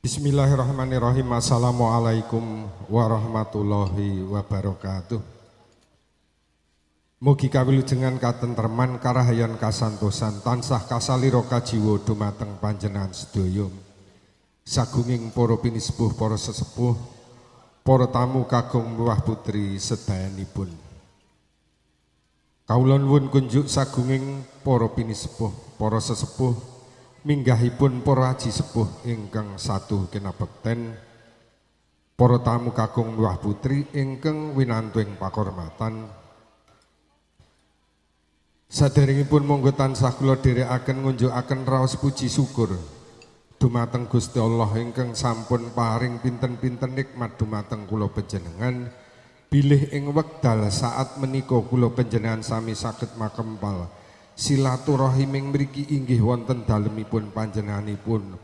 Bismillahirrahmanirrahim. Assalamualaikum warahmatullahi wabarakatuh. Mugi kawilujengan katentreman karahayan kasantosan tansah kasalira kajiwa dumateng panjenengan sedaya. Sagunging para pinisepuh, para sesepuh, para tamu kakung miwah putri sedayanipun. Kawula nuwun kunjuk sagunging para pinisepuh, para sesepuh, minggahipun para aji sepuh ingkang satu kinabekten, para tamu kakung miwah putri ingkang winantu ing pakurmatan. Saderengipun monggo tansah kula dherekaken ngunjukaken raos puji syukur dumateng Gusti Allah ingkang sampun paring pinten-pinten nikmat dumateng kula panjenengan, bilih ing wekdal saat menika kula panjenengan sami saged makempal silaturahim ing mriki inggih wonten dalemipun panjenenganipun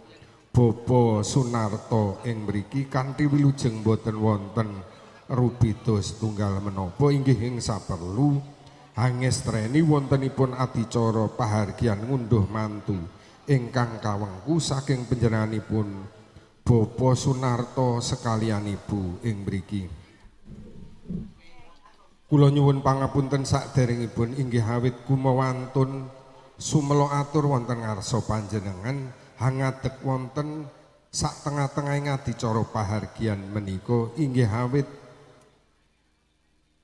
Bapak Sunarto ing mriki kanthi wilujeng boten wonten rubeda setunggal menapa inggih ing saperlu hangestreni wontenipun adicara pahargyan ngunduh mantu ingkang kawengku saking panjenenganipun Bapak Sunarto sekalian ibu ing mriki. Kula nyuwun pangapunten saderengipun inggih awit kumawantun sumela atur wonten ngarsa panjenengan hangadeg wonten sak tengah-tengahing adicara pahargyan menika inggih awit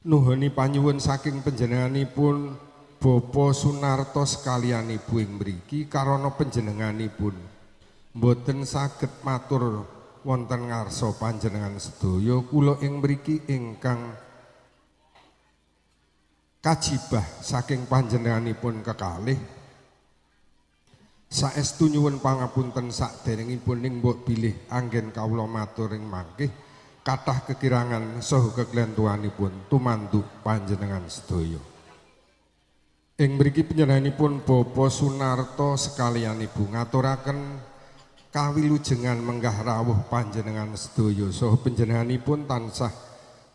nuhuni panyuwun saking panjenenganipun Bapak Sunarto sekalian ibu ing mriki karana panjenenganipun mboten saged matur wonten ngarsa panjenengan sedaya kula ing mriki ingkang kajibah saking panjenenganipun kekalih. Saestu nyuwun pangapunten saderengipun ning mbok bilih anggen kawula matur ing mangkih kathah kekirangan saha keklentuanipun tumanduk panjenengan sedaya. Ing mriki panjenenganipun Bapak Sunarto sekalian ibu ngaturaken kawilujengan menggah rawuh panjenengan sedaya saha panjenenganipun tansah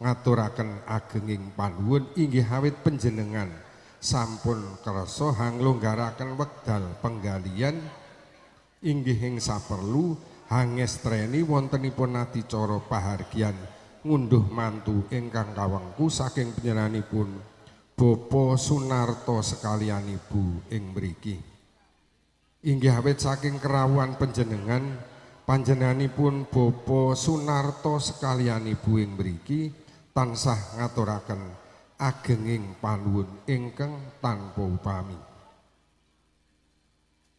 ngaturaken agenging panuwun inggih awit panjenengan sampun kersa hanglonggaraken wekdal penggalian inggih ing saperlu hangestreni wontenipun adicara pahargyan ngunduh mantu ingkang kawengku saking panjenenganipun Bapak Sunarto sekalian ibu ing mriki. Inggih awit saking kerawuhan panjenengan panjenenganipun Bapak Sunarto sekalian ibu ing mriki tansah ngaturaken agenging panuwun ingkang tanpa upami.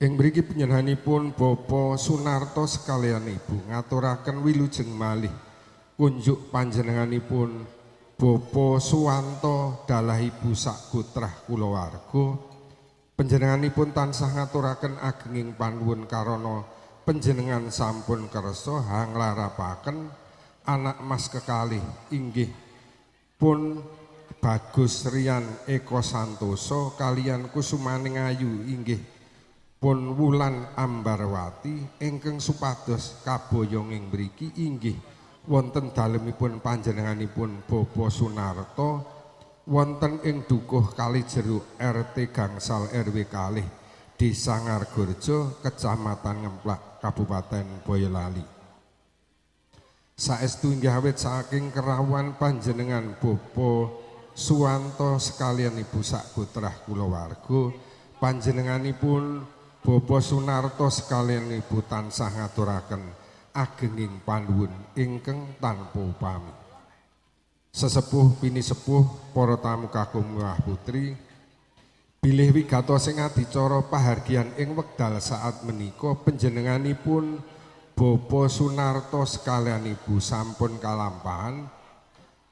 Ing mriki panjenenganipun Bapak Sunarto sekalian ibu ngaturaken wilujeng malih kunjuk panjenenganipun Bapak Suwanto dalah ibu sakutrah kulawarga. Panjenenganipun tansah ngaturaken agenging panuwun karana panjenengan sampun kersa hanglarapaken anak mas kekalih inggih pun Bagus Rian Eko Santoso kalian Kusumaning Ayu inggih pun Wulan Ambarwati ingkang supados kaboyong ing mriki inggih wonten dalemipun panjenenganipun Bapak Sunarto wonten ing Dukuh Kalijeruk RT Gangsal RW kalih Desa Ngargorejo Kecamatan Ngemplak Kabupaten Boyolali. Saestu inggih awit saking kerawuhan panjenengan Bapak Suwanto sekalian ibu sakutrah kulawarga panjenenganipun Bapak Sunarto sekalian ibu tansah ngaturaken agenging panuwun ingkang tanpa upami. Sesepuh pinisepuh para tamu kakung miwah putri bilih wigatos ing adicara pahargyan ing wekdal saat menika panjenenganipun Bapak Sunarto sekalian ibu sampun kalampahan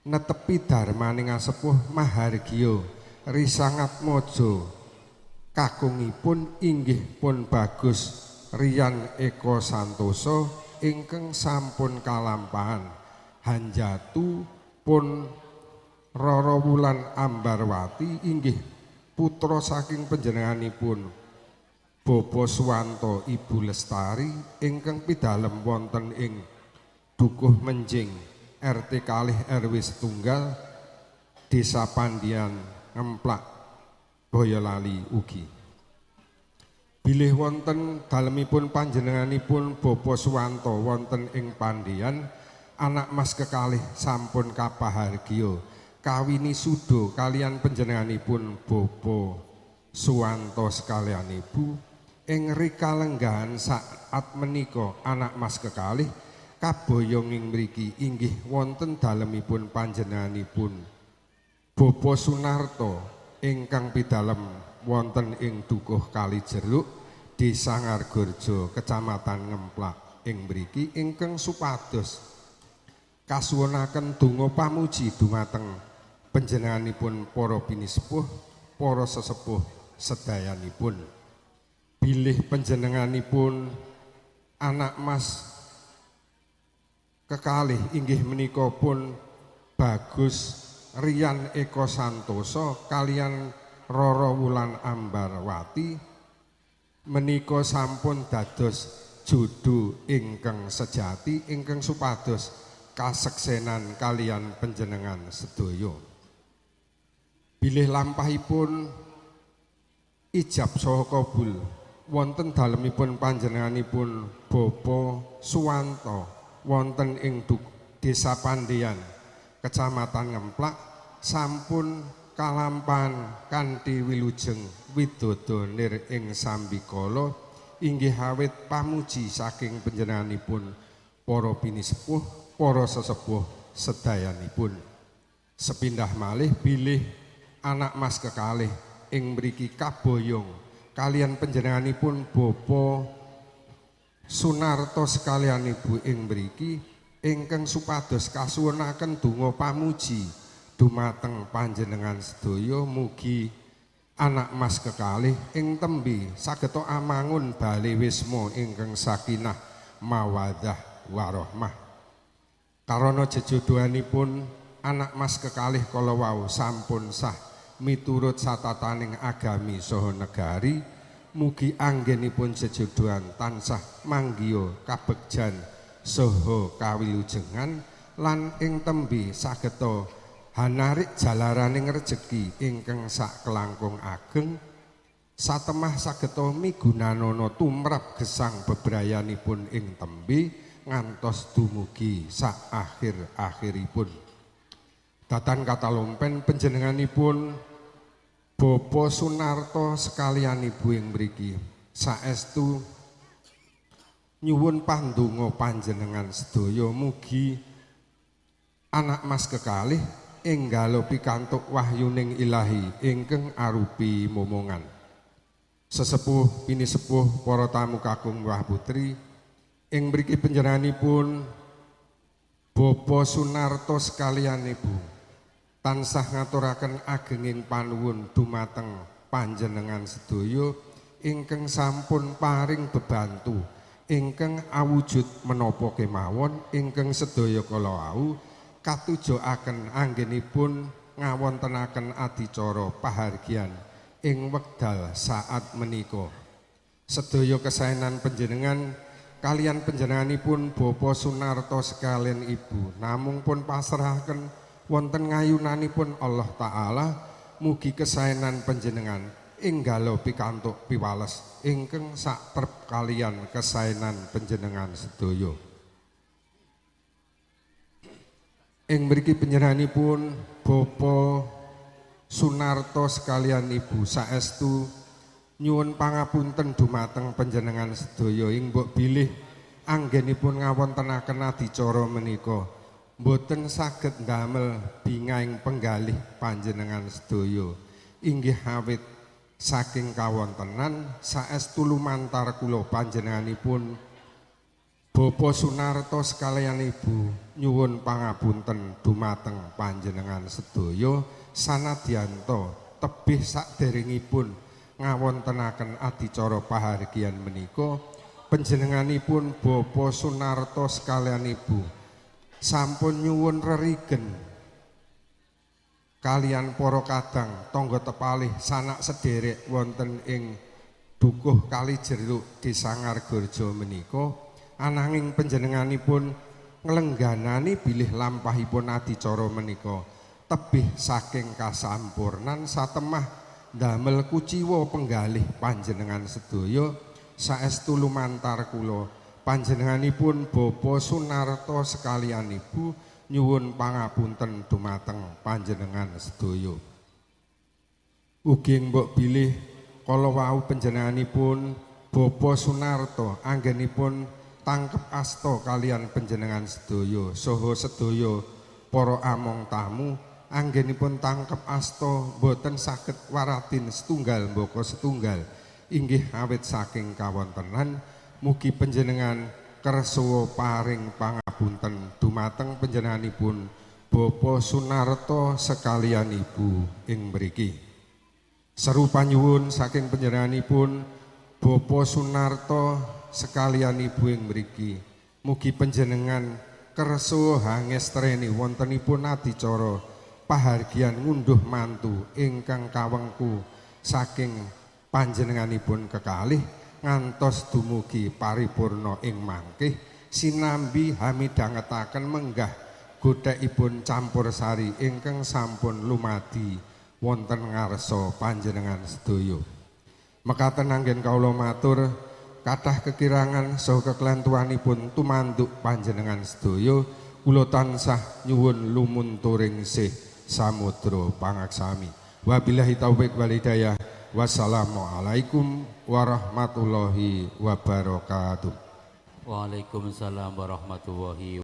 netepi dharmaning asepuh mahargya risangatmaja kakungipun inggih pun Bagus Rian Eko Santoso ingkang sampun kalampahan hanjatu pun Rara Wulan Ambarwati inggih putra saking panjenenganipun Bapak Suwanto Ibu Lestari ingkang pidalem wonten ing Dukuh Menjing RT kalih RW setunggal Desa Pandian Ngemplak Boyolali ugi. Bilih wonten dalemipun panjenenganipun Bapak Suwanto wonten ing Pandian, anak mas kekalih sampun kapahargya kawini suda kalian panjenenganipun Bapak Suwanto sekalian ibu. Ing rika lenggahan saat menika anak mas kekalih kaboyong ing mriki inggih wonten dalemipun panjenenganipun Bapak Sunarto ingkang pidalem wonten ing Dukuh Kalijeruk, Desa Ngargorejo, Kecamatan Ngemplak ing mriki ingkang supados kasuwunaken donga pamuji dumateng panjenenganipun para pinisepuh, para sesepuh sedayanipun. Bilih panjenenganipun anak mas kekalih inggih menika pun Bagus Rian Eko Santoso kalian Roro Wulan Ambarwati menika sampun dados jodo ingkang sejati ingkang supados kaseksenan kalian panjenengan sedaya. Bilih lampahipun ijab saha kabul wonten dalemipun panjenenganipun Bapak Suwanto wonten ing Desa Pandian, Kecamatan Ngemplak sampun kalampahan kanthi wilujeng widodo nir ing sambikala inggih awit pamuji saking panjenenganipun para pinisepuh, para sesepuh sedayanipun. Sepindah malih bilih anak mas kekalih ing mriki kaboyong kalian panjenenganipun Bapak Sunarto sekalian ibu ing mriki ingkang supados kasuwunaken donga pamuji dumateng panjenengan sedaya, mugi anak mas kekalih ing tembe sageta amangun bale wisma ingkang sakinah mawaddah warahmah. Karana jejodohanipun anak mas kekalih kala wau sampun sah miturut satataning agami saha negari, mugi anggenipun jejodohan tansah manggiya kabegjan saha kawilujengan lan ing tembe sageta hanarik jalaraning rejeki ingkang sakelangkung ageng, satemah sageta migunanana tumrap gesang bebrayanipun ing tembe ngantos dumugi sak akhir-akhiripun. Datan katalompen panjenenganipun Bapak Sunarto sekalian ibu ing mriki saestu nyuwun pandonga panjenengan sedaya, mugi anak mas kekalih enggalo pikantuk wahyuning ilahi ingkang arupi momongan. Sesepuh pinisepuh para tamu kakung wah putri ing mriki panjenenganipun Bapak Sunarto sekalian ibu tansah ngaturaken agenging panuwun dumateng panjenengan sedaya ingkang sampun paring bebantu ingkang awujud menapa kemawon ingkang sedaya kala wau katujokaken anggenipun ngawontenaken adicara pahargyan ing wekdal saat menika. Sedaya kesaenan panjenengan kalian panjenenganipun Bapak Sunarto sekalian ibu namung pun pasrahaken wonten ngayunanipun Allah Ta'ala, mugi kesaenan panjenengan enggalo pikantuk piwales ingkang satrep kalian kesaenan panjenengan sedaya. Ing mriki panjenenganipun Bapak Sunarto sekalian ibu saestu nyuwun pangapunten dumateng panjenengan sedaya ing mbok bilih anggenipun ngawontenaken adicara menika mboten saged ndamel bingahing penggalih panjenengan sedaya inggih awit saking kawontenan saestu lumantar kula panjenenganipun Bapak Sunarto sekalian ibu nyuwun pangapunten dumateng panjenengan sedaya sanadyanto tebih saderengipun ngawontenaken adicara pahargyan menika panjenenganipun Bapak Sunarto sekalian ibu sampun nyuwun rerigen kalian para kadang tangga tepalih sanak sederek wonten ing Dukuh Kalijeruk Desa Ngargorejo menika, ananging panjenenganipun nglengganani bilih lampahipun adicara menika tebih saking kasampurnan satemah ndamel kuciwa penggalih panjenengan sedaya saestu lumantar kula panjenenganipun Bapak Sunarto sekalian Ibu nyuwun pangapunten dumateng panjenengan sedaya. Ugi mbok bilih kala wau panjenenganipun Bapak Sunarto anggenipun tangkep asta kalian panjenengan sedaya saha sedaya para among tamu anggenipun tangkep asta boten saged waratin setunggal mbaka setunggal inggih awit saking kawontenan. Mugi panjenengan kersa paring pangapunten dumateng panjenenganipun Bapak Sunarto sekalian Ibu ing mriki. Seru panyuwun saking panjenenganipun Bapak Sunarto sekalian Ibu ing mriki, mugi panjenengan kersa hangestreni wontenipun adicara pahargyan ngunduh mantu ingkang kawengku saking panjenenganipun kekalih ngantos dumugi paripurna ing mangkih sinambi hamidhangetaken menggah gothekipun campur sari ingkang sampun lumadi wonten ngarsa panjenengan sedaya. Mekaten anggen kawula matur kathah kekirangan saha keklentuanipun tumanduk panjenengan sedaya, kula tansah nyuwun lumunturing sih samudra pangaksami. Wabillahi taufik wal hidayah. Wassalamualaikum warahmatullahi wabarakatuh. Waalaikumsalam warahmatullahi.